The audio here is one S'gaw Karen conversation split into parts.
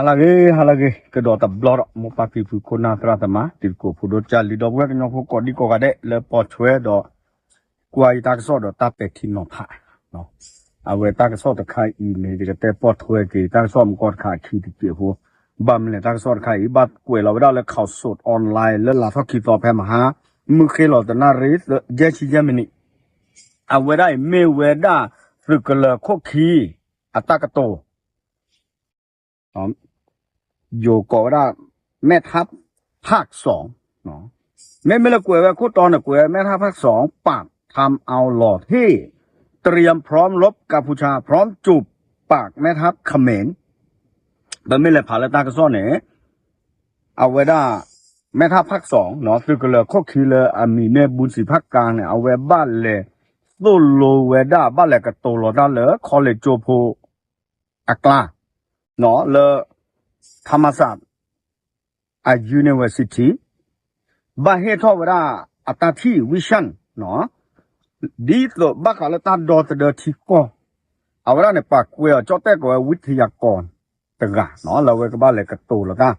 ဟါလၢအဂ့ၤ ဟါလၢအဂ့ၤ ကဒီးတဘျီဒီး မိၢ်ပၢ်ဖံဖု ခိၣ်နၢ်သရၣ်သမါ တံၤသကိးဖိဒိၣ်ကၢ်လံ ဒီပုၢ်ဝဲၢ်ကညီဖိကိးဒံကိးဂၤဒဲး လၢပိာ်ထွဲဒီး ကွၢ်ယတၢ်ကစီၣ်ဒီးတၢ်ပဲာ်ထံနီၤဖး အဝဲတၢ်ကစီၣ်တခါအံၤန့ၣ် ယကတဲပိာ်ထွဲက့ၤ တၢ်ကစီၣ်မကီတခါအခံတက့ၢ်ဖိ, ဘၣ်မနုၤလဲၣ် တၢ်ကစီၣ်တခါအံၤ ဘၣ်ကွဲးလီၤဝဲဒၣ်လၢ ข่าวสดออนไลน์ လၢလါထီၣ်ခံသီဖဲမဟါ မုၢ်ဃ့လီၤတနၣ်ရံၣ် ယဲၢ်ဆံယဲၢ်မံးနံး, အဝဲဒၣ်အံၤမ့ၢ်ဝဲဒၣ် သုးကလၢၤခိၣ်ခံ အတၢ်ကတိၤ ယိၤကိးဝဲဒၣ် แม่ทัพภาคสอง မ့မ့ၢ်လၢကွဲးဝဲခိၣ်တီန့ၣ် ကွဲးဝဲ แม่ทัพภาคสอง ปราบทำเอาหล่อเท่ เตรียมพร้อมรบกัมพูชา พร้อมจูบปากแม่ทัพเขมร ပမ့ၢ်လဲၤဖးလၢတၢ်ကစီၣ်န့ၣ် အဝဲဒၣ် แม่ทัพภาคสอง သုးကလၢၤခိၣ်ခံလၢအမံၤမ့ၢ် บุญศรีภาคกลาง န့ၣ် အဝဲဘၣ်လဲၤသိၣ်လိဝဲဒၣ် ဘၣ်လဲၤကတိၤလီၤတၢ်လၢ college ကၠိဖိ အကျါ လၢ ธรรมศาสตร์ အ university ဘၣ်ဟ့ၣ်ထီၣ်ဝဲဒၣ်အတၢ်ထံၣ် vision ဒ်သိးဘၣ်ဃးလၢတၢ်ဒီသဒၢထံကီၢ် အဝဲဒၣ်န့ၣ် ပှၤကွဲးအီၤကၠီၣ်တဲၣ်ကိးဝဲ ဝံထယၤကီၢ် တဂၤ လၢအဝဲကဘၣ်လဲၤကတိၤလီၤတၢ်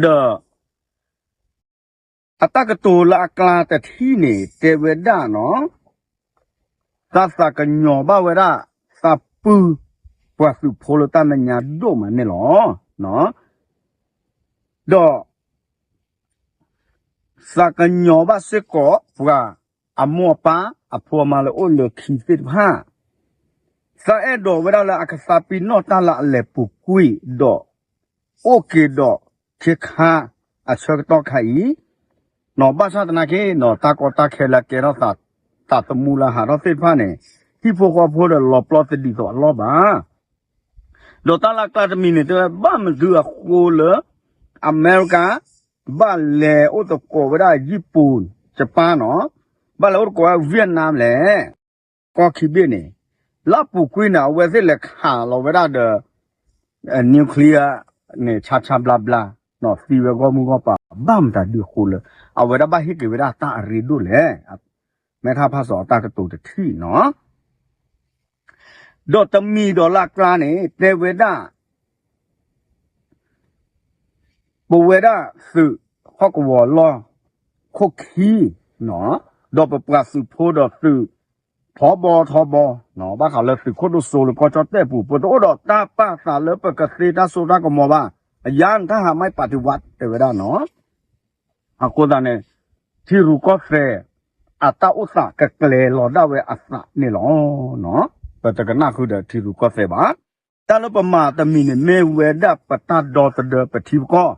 ဒီး အတၢ်ကတိၤလၢအကျါတထံၣ်န့ၣ် တဲဝဲဒၣ်နီၤ သးသးကညီၤဘၣ်ဝဲဒၣ် သးပုၢ် ပှၤသုးဖိလၢတၢ်မဲာ်ညါဒိၣ်မးန့ၣ်လီၤ. ဒီး သးကညီၤဘၣ်စ့ၢ်ကီး ပှၤအမိၢ်အပၢ်အဖိအမါလၢအိၣ်လၢခံသ့ၣ်တဖၣ် သးအဲၣ်ဒိးဝဲဒၣ်လၢအကသးပ့ၤနီၣ်တၢ်လၢအလဲၤပူၤကွံာ်ဒီး အိၣ်က့ၤဒီးခ့ခါအဆၢကတီၢ်ခါအံၤ နီၤ ဘၣ်ဆၣ်သနာ်က့နီၤ တၢ်ကီတၢ်ခဲလၢအကဲထီၣ်သး သးသမူလၢဟးထီၣ်သ့ၣ်တဖၣ်န့ၣ် ဟံၣ်ဖိဃီဖိဒီးလီၤပျီတဒ်သိးအလီၢ်ဘၣ်. ဒီးတၢ်လၢအကျါတမံၤန့ၣ် တဲဝဲဘၣ်မနုၤအဃိလၢ အမဲရကၤ ဘၣ်လဲၤအိၣ်သကိးဝဲဒၣ် ယံၣ်ပူၤ ယပၣ်နီၤ ဘၣ်လဲၤအိၣ်သကိးဝဲ Vietnam လဲၣ် ကီၢ်ခံဘ့ၣ်န့ၣ် လၢအပူၤကွံာ်န့ၣ် အဝဲသ့ၣ်လဲၤခးလီၤဝဲဒၣ်ဒီး nuclear န့ၣ် ဆါဆါဘျါဘျါ သံဝဲဂီၢ်မုၢ်ဂီၢ်ပၤ ဘၣ်မတၤဒုအဃိလၢ အဝဲဒၣ်ဘၣ်ဟ့ၣ်က့ၤဝဲဒၣ်တၢ်အရ့ဒိၣ်လဲၣ်. မဲထါဖးစီၤအတၢ်ကတိၤတထံၣ်နီၤ ဒီးတမံၤဒီးလၢအကျါန့ၣ် တဲဝဲဒၣ် ပဝဲဒၣ်သုးဟီၣ်ကဝီၤလီၢ်ခိၣ်ခံ ဒီးပပှၤသုးဖိဒီးသုးထီဘိထီဘိ ဘၣ်ဃးလၢသုးခိၣ်ဒိၣ်စိလၢကီၢ်ကၠီၣ်တဲၣ်ပူၤ ပတအိၣ်ဒီးတၢ်ပာ်သးလၢပကသ့တၢ်စိတၢ်ကမီၤဘၣ်. အယါနတၢ်ဟးမံပာ်တံၢ်ဝး တဲဝဲဒၣ်နီၤ အဃိသတးန့ၣ် ထံရူၢ်ကီၢ်သဲး အတၢ်အိၣ်သးကကျဲၤလီၤဒၣ်ဝဲအသးန့ၣ်လီၤ. ပတကနၣ်ဃုာ်ဒီးထံရူၢ်ကီၢ်သဲးဘၣ်. တၢ်လၢပမၤတမံၤန့ၣ် မ့ၢ်ဝဲဒၣ်ပတၢ်ဒီသဒၢပထံပကီၢ်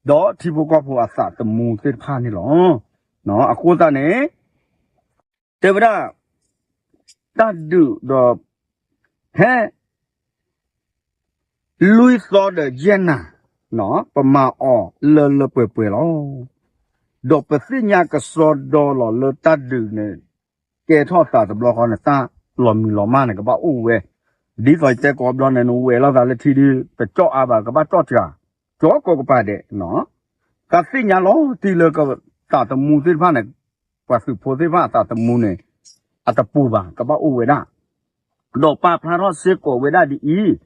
ဒီးထံဖိကီၢ်ဖိအသးသမူသ့ၣ်တဖၣ်န့ၣ်လီၤ. အဃိသတးန့ၣ် တဲဝဲဒၣ် တၢ်ဒုးဒီး ဖဲ လွံၢ်သီဒီးယဲၢ်နၤ ပမၤအီၤလၢလၢပှဲၤပှဲၤလီၤ. ဒီးပသ့ၣ်ညါကစီဒီလီၤလၢတၢ်ဒုးန့ၣ် ကဲထီၣ်သးတဘျီဃီန့ၣ် တၢ်လီၤမုၢ်လီၤမၢ်န့ၣ် ကဘၣ်အိၣ်ဝဲ, ဒ်သိးယတဲကိးဘျီန့ၣ် နဝဲၤလီၤသးလၢထံဒု တကၠီၣ်အါဘၣ် ကဘၣ်ကၠီၣ်စှၤ, ကၠီၣ်ကိးကပၤဒဲး, သ့ၣ်ညါလီၤတံၢ်လၢသးသမူသ့ၣ်တဖၣ်န့ၣ် ပှၤသုးဖိသ့ၣ်တဖၣ်အသးသမူန့ၣ် အတပူၤဘၣ် ကဘၣ်အိၣ်ဝဲဒၣ်, ဒီးပာ်ဖျါထီၣ်စ့ၢ်ကီးဝဲဒၣ်ဒ်အံၤ,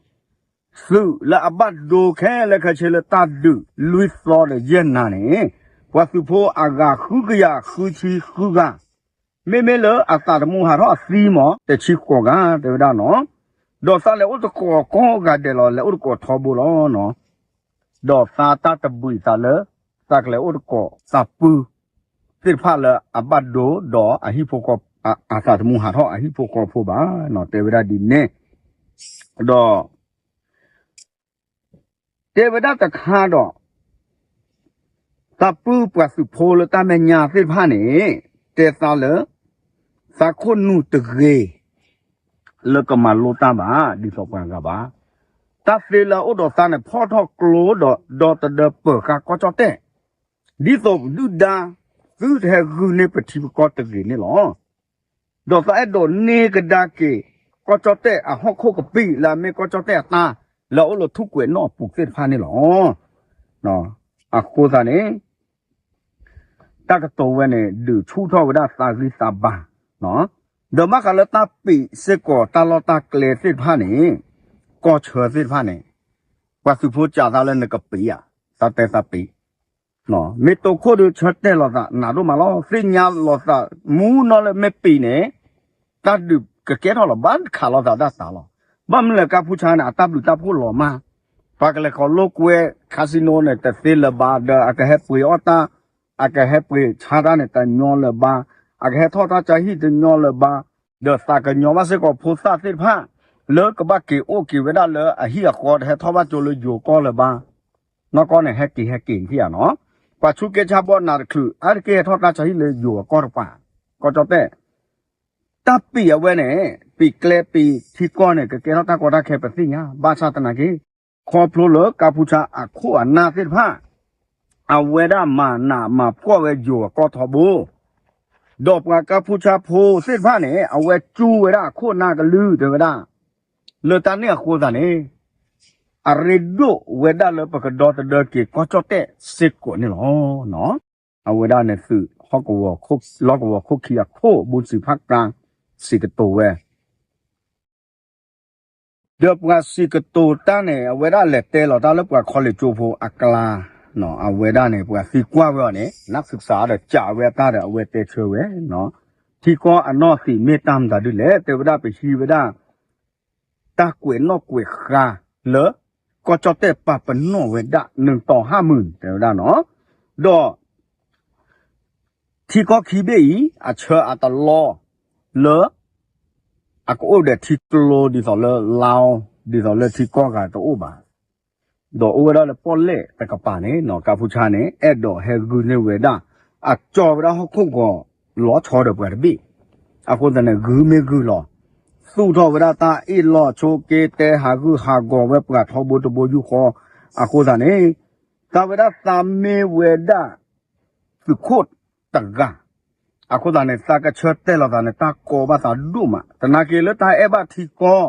သုးလၢအဘၣ်ဒိခဲလၢာ်ခဲဆ့လၢတၢ်ဒုးလွံၢ်သီဒီးယဲၢ်နၤန့ၣ်, ပှၤသုးဖိအဂၤဃုကယၤဃုဆံဃုဂၤ, မ့မ့ၢ်လၢအသးသမူဟးထီၣ်အသံမး တဆံဃိးဂၤ တဲဝဲဒၣ်နီၤ, ဒီးသးလဲၤအိၣ်သကိးကိးဂၤဒဲးလီၤ လဲၤအိၣ်သကိးထီဘိလီၤ. ဒီးသးတၢ်တဘှံးသးလၢ သးကလဲၤအိၣ်သကိးသးပုၢ်သ့ၣ်တဖၣ်လၢအဘၣ်ဒိ ဒီးအဟံၣ်ဖိဃီ အသးသမူဟးထီၣ်အဟံၣ်ဖိဃီဖိဘၣ်, တဲဝဲဒၣ်ဒ်န့ၣ်, ဒီး တဲဝဲဒၣ်တခါဒီး သးပုၢ်ပှၤသုးဖိလၢတၢ်မဲာ်ညါသ့ၣ်တဖၣ်န့ၣ် တဲသးလၢ သးခိၣ်နူာ်တဂ့ၤ လၢကမၤလိတၢ်ဘၣ် ဒ်သိးပှၤဂၤဘၣ်. တၢ်သ့လၢအအိၣ်ဒီးသးန့ၣ် ဖီၣ်ထီၣ်ကျိဒီး ဒီသဒၢပၢၤဃာ်ကီၢ်ကၠီၣ်တဲၣ်, ဒ်သိးဒုၣ်ဒါ သုတဟဲဂုာ်န့ၢ်ပထံပကီၢ်တဂ့ၤန့ၣ်လီၤ. ဒီးသးအဲၣ်ဒိးန့ၢ်ကဒါက့ၤ ကီၢ်ကၠီၣ်တဲၣ်အဟီၣ်ခိၣ်ကပံာ်လၢအမ့ၢ်ကီၢ်ကၠီၣ်တဲၣ်အတၢ် လၢအအိၣ်လၢထူၣ်ကွဲးနီၣ်အပူၤသ့ၣ်တဖၣ်န့ၣ်လီၤ. အဃိသတးန့ၣ် တၢ်ကတိၤဝဲန့ၣ် ဒုးဆူၣ်ထီၣ်ဝဲဒၣ်သးဂံၢ်သးဘါ, ဒီးဘၣ်ဃးလၢတၢ်ပံးစ့ၢ်ကီးတၢ်လီၢ်တၢ်ကျဲသ့ၣ်တဖၣ်န့ၣ်, ကီၢ်ဆၢသ့ၣ်တဖၣ်န့ၣ်, ပှၤသုးဖိစံးသးလၢနကပံးဧါ, သးတဲသးပံး, မ့ၢ်တိခိၣ်ဒီးဆၢတဲာ်လိာ်သးနးဒိၣ်မးလီၤ. သ့ၣ်ညါလိာ်သးမူနီၢ်လၢမ့ၢ်ပံးန့ၣ် တၢ်ဒုးကကဲထီၣ်လီၤ ဘၣ်ခးလိာ်သးတၢ်သးလီၤ. ဘၣ်မနုၤလဲၣ် ကါဖူဆါန့ၣ် အတၢ်ဘျုးတၢ်ဖှိၣ်လီၤမး, ပှၤကလဲၤခီလိာ်ကွဲ casino န့ၣ် တသ့လၢၤဘၣ် ဒီးအကဟဲပှ့ၤအီၣ်တၢ်, အကဟဲပှ့ၤဆါတၢ်န့ၣ် တညီလၢၤဘၣ်, အကဟဲထီၣ်တၢ်ကၢဟံၣ်တညီလၢၤဘၣ်, ဒီးသးကညီၤဘၣ်စ့ၢ်ကီးဖိသၣ်သ့ၣ်တဖၣ် လၢကဘၣ်က့ၤအိၣ်က့ၤဝဲဒၣ်လၢအဟံၣ်အဃီတဟဲထီၣ်ဘၣ်ကၠိလၢယိၤကီၢ်လၢၤဘၣ်, နီၢ်ကီၢ်န့ၣ် ဟဲက့ၤဟဲက့ၤထံၣ်ဧါနီၤ, ပှၤဆူးက့ဆါဘီနးတချုး အါတက့ၢ်ဟဲထီၣ်တၢ်ဆါဟံၣ်လၢယိၤအကီၢ်တပၤ, ကီၢ်ကၠီၣ်တဲၣ် တၢ်ပံးအဝဲန့ၣ် ပံးကျဲပံးထံကီၢ်န့ၣ် ကကဲထီၣ်တၢ်ကီတၢ်ခဲပသ့ၣ်ညါ, ဘၣ်ဆၣ်သနာ်က့ ခီဖျိလၢကါဖူဆါအခိၣ်အနၢ်သ့ၣ်တဖၣ် အဝဲဒၣ်မၤနးမၤဖှီၣ်ဝဲယိၤအကီၢ်ထီဘိ, ဒီးပှၤကါဖူဆါဖိသ့ၣ်တဖၣ်န့ၣ် အဝဲကၠူဝဲဒၣ်အခိၣ်အနၢ်ကလုၢ်တဲဝဲဒၣ်, လၢတၢ်န့ၣ်အဃိသတးန့ၣ် အရ့ဒိၣ်ဝဲဒၣ်လၢပကဒီသဒၢက့ၤကီၢ်ကၠီၣ်တဲၣ်စ့ၢ်ကီးန့ၣ်လီၤ. အဝဲဒၣ်န့ၣ်သုးဟီၣ်ကဝီၤ လီၢ်ကဝီၤခိၣ်ခံအခိၣ် ဘူးစံးဖးကျါ စံးကတိၤဝဲ, ဒီးပှၤစံးကတိၤတၢ်န့ၣ် အဝဲဒၣ်လဲၤတဲလီၤတၢ်လၢပှၤခီလ့ၣ်ကၠိဖိအကျါ, အဝဲဒၣ်န့ၣ် ပှၤသံကွၢ်ဝဲအီၤန့ၣ် နၢ်သုးစးဒီးစံးဝဲအတၢ်ဒီး အဝဲတဲဆၢဝဲ, ထံကီၢ်အနီၢ်သံးမ့ၢ်တၢ်မတၤဒ်လဲၣ် တဲဝဲဒၣ် ပဟံးဝဲဒၣ် တၢ်ကွဲးနီၣ်ကွဲးဃါလၢ ကီၢ်ကၠီၣ်တဲၣ်ပာ်ပနီၣ်ဝဲဒၣ် နုာ်တီၢ်ဟးမုၢ် တဲဝဲဒၣ်နီၤ, ဒီး ထံကီၢ်ခံဘ့ၣ်အံၤ အဆၢအတလီလၢ အကအိၣ်ဒီးထံကျိဒ်သိးလၢ Laos ဒ်သိးလၢထံကီၢ်ဂၤတအိၣ်ဘၣ်, ဒီးအိၣ်ဝဲဒၣ်လၢပီၣ်လဲၣ်တကပၤန့ၣ်နီၤ ကါဖူဆါန့ၣ် အဲၣ်ဒိးဟဲဂုာ်န့ၢ်ဝဲဒၣ် အကၠီဝဲဒၣ်ဟီၣ်ခိၣ်ကီၤလီၤဆီဒီးပှၤတဘ့ၣ်, အဃိသတးန့ၣ် ဂုာ်မ့ၢ်ဂုာ်လီၤ, သူၣ်ထီၣ်ဝဲဒၣ်တၢ်အ့ၣ်လိာ်ဆိးက့ တဲဟးဂူာ်ဟးဂီၤဝဲပှၤထီဘိတဘိယူၢ်ဃီ, အဃိသတးန့ၣ် တၢ်ဝဲဒၣ်သးမ့ၢ်ဝဲဒၣ် သုးခိၣ်တဂၤ, အဃိသတးန့ၣ် သးကဆၢတဲာ်လီၤသးန့ၣ် တၢ်ကီဘၣ်သးဒိၣ်မး, သနာ်က့လၢတၢ်အဲၣ်ဘၣ်ထံကီၢ်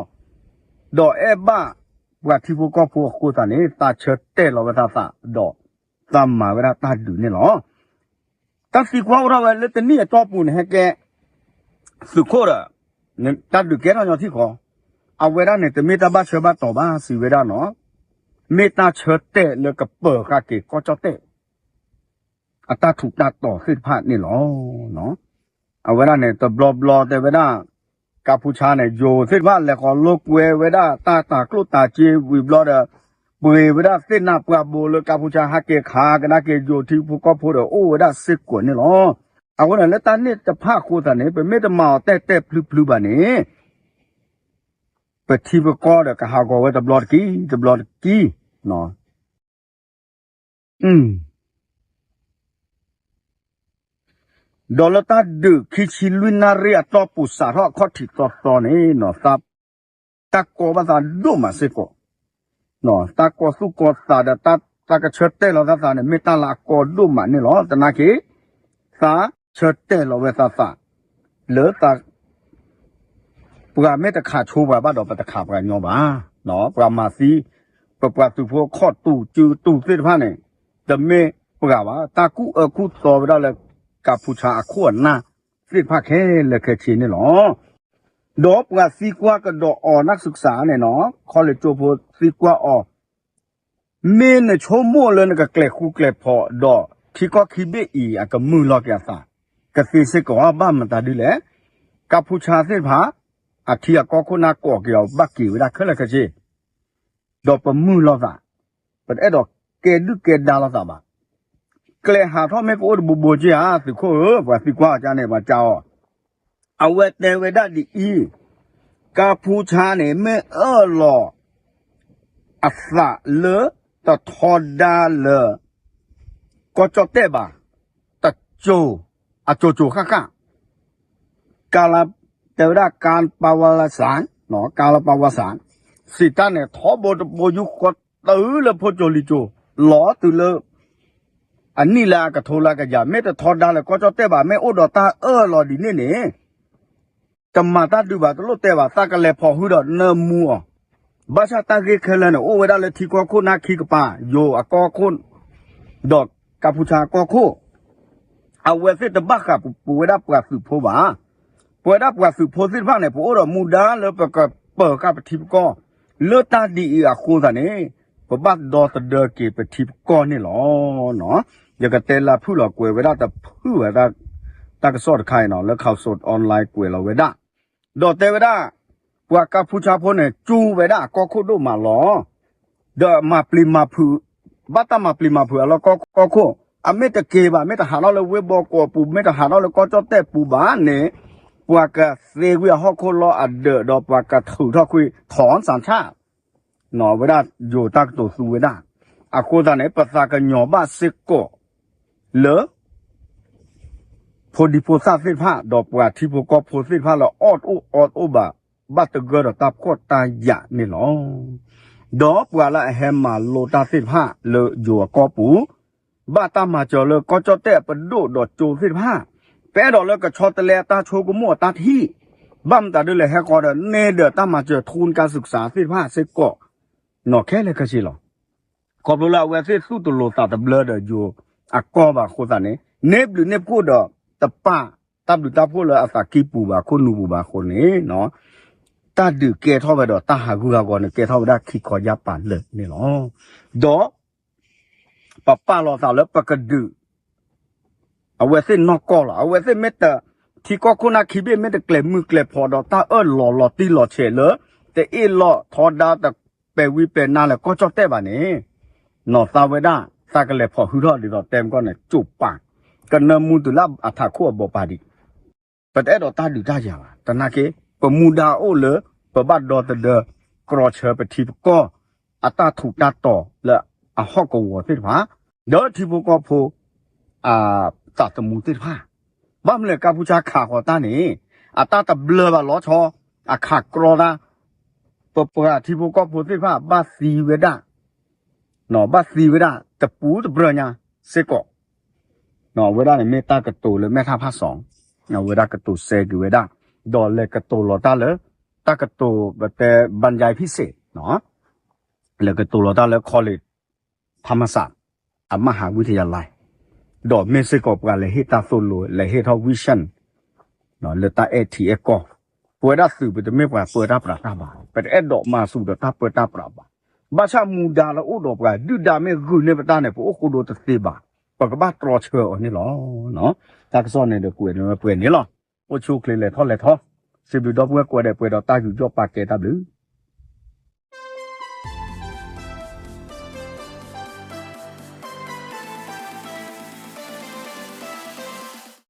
ဒီးအဲၣ်ဘၣ်ပှၤထံဖိကီၢ်ဖိအဃိသတးန့ၣ် သးဆၢတဲာ်လီၤဝဲသးသး ဒီးသးမၤဝဲဒၣ်တၢ်ဒုးန့ၣ်လီၤ. တၢ်သံကွၢ်အိၣ်ထီၣ်ဝဲလၢတနံၣ်အတီၢ်ပူၤန့ၣ် ဟဲကဲ သုးခိၣ်ဒီး တၢ်ဒုးကဲထီၣ်ညီထံၣ်ဃီ, အဝဲဒၣ်န့ၣ် တမ့ၢ်တၢ်ဘၣ်ဆၢဘၣ်တီၤဘၣ် စံးဝဲဒၣ်နီၤ, မ့ၢ်တၢ်ဆၢတဲာ်လၢကပၢၤဃာ်က့ၤကီၢ်ကၠီၣ်တဲာ် အတၢ်ထူးတၢ်တီၤသ့ၣ်တဖၣ်န့ၣ်လီၤ. အဝဲဒၣ်န့ၣ် တဘျီဘျီတဲဝဲဒၣ် ကါဖူဆါန့ၣ် ယိၤသ့ၣ်တဖၣ်လဲၤဃီၤလိာ်ကွဲဝဲဒၣ်တၢ်တၤကျိၣ်တၤစ့ဝံၤဘျီဒီး ပှ့ၤဝဲဒၣ်သ့ၣ်နၢ်ပှၢ်ဘိလၢကါဖူဆါဟးက့ၤခးကဒါက့ၤယိၤထံဖိကီၢ်ဖိဒီး အိၣ်ဝဲဒၣ်စ့ၢ်ကီးန့ၣ်လီၤ. အဃိန့ၣ် လၢတၢ်န့ၣ်တဖၣ်အဃိသတးန့ၣ် ပမ့ၢ်တမၤအီၤတဲာ်တဲာ်ဖျုဖျုဘၣ်န့ၣ် ပထံပကီၢ်ဒီးကဟးဂီၤဝဲတဘျီတက့ၢ် တဘျီတက့ၢ် ဒီးလၢတၢ်ဒုးခံဆံလွံၢ်နၣ်ရံၣ်အတီၢ်ပူၤ စးထီၣ်အခီၣ်ထံးသီသီန့ၣ် တၢ်ကီဘၣ်သးဒိၣ်မးစ့ၢ်ကီး, တၢ်ကီသူၣ်ကီသးဒီး တၢ်ကဆၢတဲာ်လီၤသးသးန့ၣ် မ့ၢ်တၢ်လၢအကီဒိၣ်မးန့ၣ်လီၤ. သနာ်က့ သးဆၢတဲာ်လီၤဝဲသးသး လၢသး ပှၤမ့ၢ်တခးဆိပှၤဘၣ်ဒီး ပတခးပှၤညီဘၣ်. ပှၤမၤသံ ပပှၤသုးဖိခီၣ်တူာ်စုတူာ်သ့ၣ်တဖၣ်န့ၣ် တမ့ၢ်ပှၤဘၣ်. တၢ်ကူၣ်အၢကူၣ်သီဝဲဒၣ်လၢ ကါဖူဆါအခိၣ်အနၢ်သ့ၣ်တဖၣ်ခဲလၢာ်ခဲဆ့န့ၣ်လီၤ. ဒီးပှၤသံကွၢ်ကဒီးအီၤ နၢ်စူးစးန့ၣ်နီၤ ခီလ့ၣ်ကၠိဖိသံကွၢ်အီၤ မ့ၢ်နဆိကမိၣ်လၢနကကျဲၤဃူကျဲၤဖိးဒီး ထံကီၢ်ခံဘ့ၣ်အံၤ အကမုာ်လီၤက့ၤအသး ကသ့စ့ၢ်ကီးဧါ ဘၣ်မတၤဒ်လဲၣ်. ကါဖူဆါသ့ၣ်တဖၣ် အထံအကီၢ်ခိၣ်နၢ်ကိးက့ၤအီၤ ဘၣ်က့ၤဝဲဒၣ်ခဲလၢာ်ခဲဆ့ ဒီးပမုာ်လိာ်သး, ပတအဲၣ်ဒိးကဲဒုၣ်ကဲဒါလိာ်သးဘၣ်. ကျဲဟးထီၣ်မ့ၢ်ကအိၣ်တဘိဘိက့ဧါ သုးခိၣ်ဧၢ, ပှၤသံကွၢ်အီၤကန့ၣ် ပှၤကၠါအီၤ, အဝဲတဲဝဲဒၣ်ဒ်အံၤ, ကါဖူဆါန့ၣ် မ့ၢ်အၢၣ်လီၤ အသးလၢတထီဒါလၢ ကီၢ်ကၠီၣ်တဲၣ်ဘၣ်, တကၠိၤ, အကၠိၤကၠိၤဃၣ်ဃၣ် ကါလၢ တဲဝဲဒၣ် ကါပဝါလၢစၢ်, ကါလၢပဝါစၢ်, စံးတၢ်န့ၣ် ထီဘိတဘိယူၢ်ဃီတုၤလၢဖိကၠိၤလံၤကၠိၤ, လီၤတုၤလၢ အနံၣ်လၢအကထိလၢအကယၤ, မ့ၢ်တထီဒါလၢကီၢ်ကၠီၣ်တဲၣ်ဘၣ်, မ့ၢ်အိၣ်ဒီးတၢ်အၢၣ်လီၤဒ်န့ၣ်န့ၣ် တမၤတၢ်ဒုးဘၣ် တလိၣ်တဲဘၣ်, သးကလဲၤဖိးဟုဒီးနၢမူအီၤ, ဘၣ်ဆၣ်တၢ်ဂ့ၢ်ခဲလၢာ်န့ၣ် အိၣ်ဝဲဒၣ်လၢထံကီၢ်ခိၣ်နၢ်ခံကပၤ, ယိၤအကီၢ်ခိၣ် ဒီးကါဖူဆါအကီၢ်ခိၣ်, အဝဲသ့ၣ်တဘၣ်ဃးပဝဲဒၣ်ပှၤသုးဖိဘၣ်. ပဝဲဒၣ်ပှၤသုးဖိသ့ၣ်တဖၣ်န့ၣ် ပအိၣ်ဒီးမူဒါလၢပကပၢၤဃာ်ပထံပကီၢ်, လၢတၢ်ဒ်အံၤအဃိသတးန့ၣ် ပဘၣ်ဒီသဒၢက့ၤပထံပကီၢ်န့ၣ်လီၤ. ယကတဲလၢဖုၣ်လီၤကွဲးဝဲဒၣ်တဖုၣ်ဝဲ တၢ်ကစီၣ်တခါအံၤနီၤ လၢ Khaosod Online ကွဲးလီၤဝဲဒၣ်, ဒီးတဲဝဲဒၣ် ပှၤကီၢ်ပူၤဆါဖိန့ၣ် ကၠူဝဲဒၣ်အကီၢ်ခိၣ်ဒိၣ်မးလီၤ. ဒီးမၤပျံၤမၤဖုး, ဘၣ်တၢ်မၤပျံၤမၤဖုးအလီၢ်ကီၢ်ခိၣ်, အမ့ၢ်တက့ၤဘၣ် မ့ၢ်တဟးထီၣ်လၢဝ့ၢ်ဘီကီးပူၤ မ့ၢ်တဟးထီၣ်လၢကီၢ်ကၠီၣ်တဲၣ်ပူၤဘၣ်န့ၣ်, ပှၤကသ့ဝံၤအဟီၣ်ခိၣ်လီၢ်အဒၢး ဒီးပှၤကထုးထီၣ်ကွံာ် ထီၣ်စၣ်ဆၣ် ဝဲဒၣ်ယိၤတၢ်ကတိၤသူဝဲဒၣ်. အဃိသတးန့ၣ် ပသးကညီၤဘၣ်စ့ၢ်ကီး လၢ ဖိဒံဖိသၣ်သ့ၣ်တဖၣ် ဒီးပှၤထံဖိကီၢ်ဖိသ့ၣ်တဖၣ်လၢ အီၣ်တအိၣ်အီတအိၣ်ဘၣ်, ဘၣ်သဂၢၢ်ဒီးတၢ်ဖှီၣ်တၢ်ယာ်န့ၣ်လီၤ. ဒီးပှၤလၢအဟဲမၤလိတၢ်သ့ၣ်တဖၣ်လၢယိၤအကီၢ်ပူၤ, ဘၣ်တၢ်မၤစၢၤလၢကီၢ်ကၠီၣ်တဲၣ်အပဒိၣ်ဒီးကၠိသ့ၣ်တဖၣ်, ပအဲၣ်ဒိးလၢကဆီတလဲအတၢ်ဆိကမိၣ်အတၢ်ထံၣ်, ဘၣ်မတၤဒ်လဲၣ်ဟဲဃီဒီး နဲဒၢးတၢ်မၤစၢၤ ทุนการศึกษา သ့ၣ်တဖၣ်စ့ၢ်ကီး နီၢ်ခဲလၢာ်ခဲဆ့လီၤ. ခီဖျိလၢအဝဲသ့ၣ်သူၣ်တလိၤသးတဘျၢဒီးယိၤအကီၢ်ဘၣ်အဃိသတးန့ၣ် န့ၢ်ဘျုးန့ၢ်ဖှိၣ်ဒီးတပာ်တၢ်ဘျုးတၢ်ဖှိၣ်လၢအသးကံၢ်ပူၤဘၣ် ခိၣ်နူာ်ပူၤဘၣ်အဃိန့ၣ်, တၢ်ဒုးကဲထီၣ်ဝဲဒီးတၢ်ဟးဂူာ်ဟးဂီၤန့ၣ် ကဲထီၣ်ဝဲဒၣ်ခံခီယၢ်ပၤလၢာ်န့ၣ်လီၤ. ဒီး ပပာ်လီၤသးလၢပကဒုး အဝဲသ့ၣ်နီၢ်ကီၢ်လီၤ. အဝဲသ့ၣ်မ့ၢ်တ ထံကီၢ်ခိၣ်နၢ်ခံဘ့ၣ်မ့ၢ်တကျဲၤမုၢ်ကျဲၤဖီဒီးတၢ်အၢၣ်လီၤလီၤတံၢ်လီၤဆဲးလၢ တအ့ၣ်လိာ်ထီဒါတပဲာ်ဝံပဲာ်နါလၢကီၢ်ကၠီၣ်တဲၣ်ဘၣ်န့ၣ်, နီၢ်သးဝဲဒၣ် သးကလဲၤဖီၣ်ဟုထီၣ်ဒ်သိးတဲမကီၢ်န့ၣ် ကၠိာ်ပာ် ကနၢမူတုၤလၢအထးခိၣ်အဘိးပၤဒံး ပတအဲၣ်ဒိးတၢ်ဒုးတၢ်ယၤဘၣ်. သနာ်က့ ပမူဒါအိၣ်လၢ ပဘၣ်ဒီသဒၢ ကြီဆၢပထံပကီၢ် အတၢ်ထူးတၢ်တီၤလၢအဟီၣ်ကဝီၤသ့ၣ်တဖၣ် ဒီးထံဖိကီၢ်ဖိ အသးသမူသ့ၣ်တဖၣ်, ဘၣ်မနုၤလဲၣ် ကီၢ်ပူၤဆါခးဃီၤတၢ်န့ၣ် အတၢ်တဘျၢဘၣ်လီၤဆီ အခးကြီတၢ် ပပှၤထံဖိကီၢ်ဖိသ့ၣ်တဖၣ်ဘၣ်သံဝဲဒၣ် ဘၣ်သံဝဲဒၣ် တပူၤတပြၢၢ်ညါစ့ၢ်ကီး, အဝဲဒၣ်န့ၣ်မ့ၢ်တၢ်ကတိၤလၢမဲာ်ထၣ်ဖးစီၤ အဝဲဒၣ်ကတိၤစဲက့ၤဝဲဒၣ်, ဒီးလဲၤကတိၤလီၤတၢ်လၢ တၢ်ကတိၤပတဲ ဘၣ်ယါဖံစ့း လဲၤကတိၤလီၤတၢ်လၢ college ထမစး အမဟးဝံထယၤလဲၣ်, ဒီးမ့ၢ်စ့ၢ်ကီးပှၤလဲၤဟ့ၣ်တၢ်သိၣ်လိ လဲၤဟ့ၣ်ထီၣ် vision လၢတၢ်အဲၣ်ထံအဲၣ်ကီၢ်, ပဝဲဒၣ်သုးပတမ့ၢ်ပှၤပၢတၢ်ပြးတၢ်ဘၣ်, ပတအဲၣ်ဒိးမၤဆူၣ်ဒီးတၢ်ပၢတၢ်ပြးဘၣ်, ဘၣ်ဆၣ်မူဒါလၢအိၣ်ဒီးပှၤ ဒုၣ်ဒါမ့ၢ်ဂုာ်န့ၢ်ပတၢ်န့ၣ် ပအိၣ်ဃိဒိတသ့ဘၣ်, ပကဘၣ်တြီဆၢအီၤန့ၣ်လီၤ. တၢ်ကစီၣ်န့ၣ်ဒီးကွဲးန့ၢ်ဝဲပှဲၤန့ၣ်လီၤ. အိၣ်ဆူၣ်အိၣ်ချ့လဲၤထီၣ်လဲၤထီ, စံးဘျုးဒီပုၢ်ဝဲၢ်ကိးဂၤဒဲး ပှဲၤဒီးတၢ်ယူးယီၣ်ပာ်ကဲတၢ်ဘျုး